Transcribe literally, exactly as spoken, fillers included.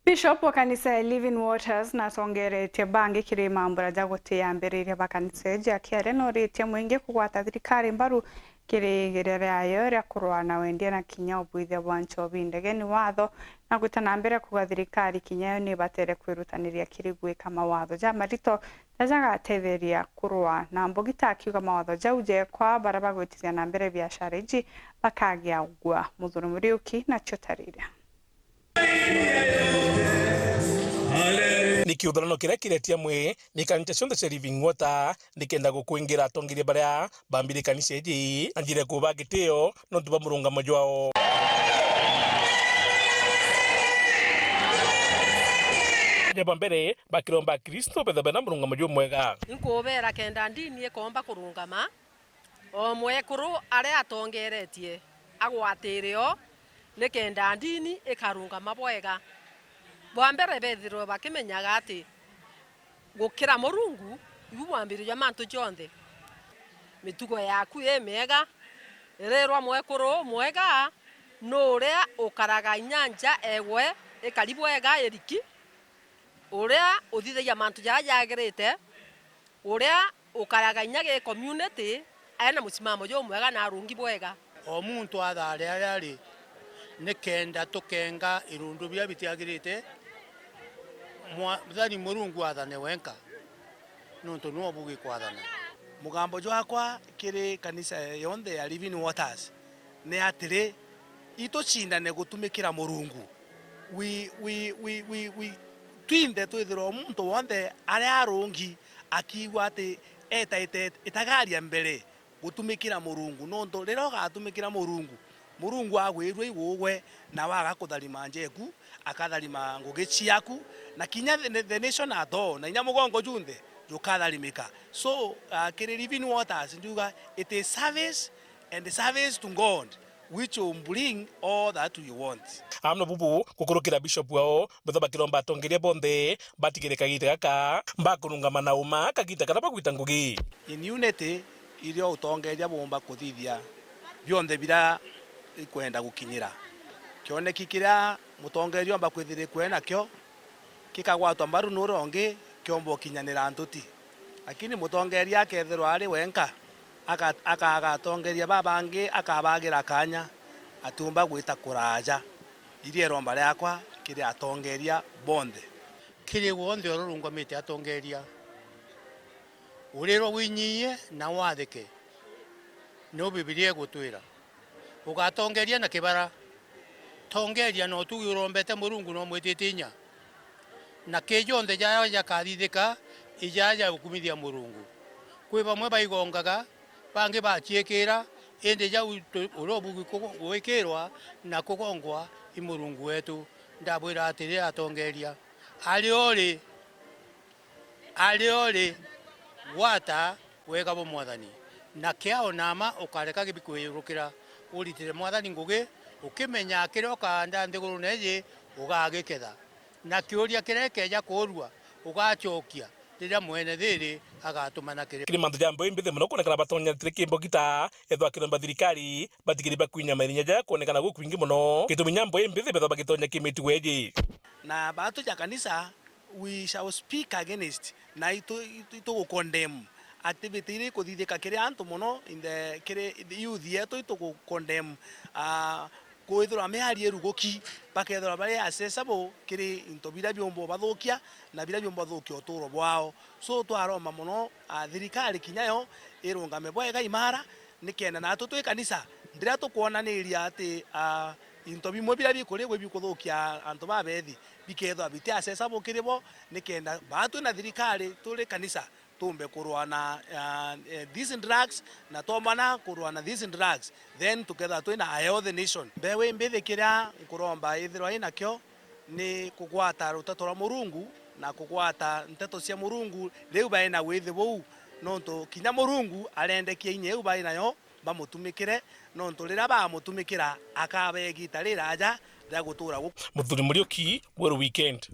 Bishop wa kanisa ya Living Waters natongeretie bangi kiri mambura ja gutiambiriria ba kanisa iji, akiaria noritie mwingi kugwata thirikari mbaru kiri igeria riayo ria kurwaa na wendia na kinya ubuithia bwa nchobi ndege ni watho, na gwita na mbere kuga thirikari kinya yo nibatere kwirutaniria kiri gwika mawatho jamarito na jagatetheria kurwaa na mbugita, akiuga mawatho jau jekwa, bara bagwitithia na mbere biashara iji bakagia gwa. Muthuri Muriuki nacio tarire. Ni kiuthurano kiria kiretia mwi ni kanisa cionthe cia Living Water nikenda gukwingira atongeria baria bambire kanisa iji na njira ya kuba gitio nontu bwa murungamo jwao. Kinya bwa mbere bakiromba Akristo betha bena murungamo jumwega. Nkubera kenda ndini ikomba kurungama, o mwekuru aria atongeretie agwatire o, nikenda ndini ikarungama bwega. Bwa mbere bethirwe bakimenyaga ati gukira Murungu ibu mwambirio jwa mantu jonthe. Mitugo yaku i miega, irirwa mwekuru umwega, nuria ukaraga inya nja egwe ikari bwega iriki, uria uthithagia mantu jaria jagirite, uria ukaraga inya gi community ena musimamo jumwega na arungi bwega. O muntu athaare aria ari, nikenda tukenga irundu biria bitiagirite, Mwathani Murungu athane wenka, nontu niwe ubugi kwathana. Mugambo jwakwa kiri kanisa yonthe ya Living Waters ni atiri, itucindane gutumikira Murungu. Wi, wi, wi, wi, wi, twinthe twithirwa muntu wonthe aria arungi akiigua ati etaite itagaria mbere gutumikira Murungu, nontu riria ugatumikira Murungu, Murungu agwirua igugwe, nawe agakutharima njeku, akatharima ngugi ciaku, na kinya the, the nation at all, na inya mugongo junthe jukatharimika. So, uh, kiri Living Waters, njuga it is service and service to God, which will bring all that we want. Amwe bubu gukurukira bishop wao, betha bakiromba atongeria bonthe batigire kagita gaka bakurungama na uma kagita karia bagwita ngugi. In unity, irio utongeria bumba kuthithia bionthe biria ikwenda gukinyira. Kioneki kiria mutongeria omba kwithira ikwe nakio, kikagwatwa mbaru nuria ungi, kiomba ukinyanira ntuti. Lakini mutongeria akethirwa ari wenka, aka-, akaaga atongeria babangi, akabagira kanya, atiumba gwita kuraaja. Iria iromba riakwa kiri atongeria bonthe. Kiri wonthe uria urungamite atongeria, urirwa winyiyie na wathike, niu Bibilia igutwira. Ugatongeria na kibara. Tongeria na utugi urombete Murungu na umwitite inya. Na ki jonthe jaria jakathithika, ijaja ukumithia Murungu. Kwi bamwe baigongaga, bangi baciikira, indi jau tu-, uria ubugi kugo-, gwikirwa na kugongwa i Murungu wetu. Ndabwira atiri, atongeria, ari o ri, ari o ri, gwata wega bwa Mwathani, na kiao na mma ukareka gibikwiyurukira, uritire Mwathani ngugi, ukimenya kiria ukaanda nthigurune iji ugagiketha, na kiuria kiria gikeeja kuurua ugacokia riria Mwene Thiiri agatumana kiri. Kiri mantu ja mbui mbithi mono kwonekana batonyanitire kimbogita, ethwa kiromba thirikari batigiri bakwinya mairinya jaria kwonekana gukwingi mono. Gitumi nya mbui mbithi bethwa bagitonya kimitugo iji. Na baatu ja kanisa, we shall speak against, na itu, itu, itugucondemn activity iria ikuthithika kiri antu mono, in the, kiri youth yetu, itugucondemn, ah, kwithirwa miario iruguki, bakethirwa bari accessible kiri into biria biumba ubathukia na biria biumba uthukia uturo bwao. So, twaromba mono, ah, thirikari kinya yo irungame bwega imara, nikenda natu twi kanisa, ndiria tukwonaniria ati, ah, into bimwe biria bikurigwa ibikuthukia antu babethi, bikethirwa biti accessible kiri bo, nikenda baa twi na thirikari turi kanisa, tumbe kurwa na, ah, eh, these drugs, na twomana kurwa na these drugs, then tukethirwa twi na a healthy nation. Mbeu imbithi kiria nkuromba ithirwa inakio ni kugwata ruteto rwa Murungu na kugwata nteto cia Murungu riu bai na withi buu, nontu kinya Murungu arendekia inya iu bai nayo bamutumikire, nontu riria bamutumikira akaba igita riraja ria gutura guku. Muthuri Muriuki, Weru Weekend.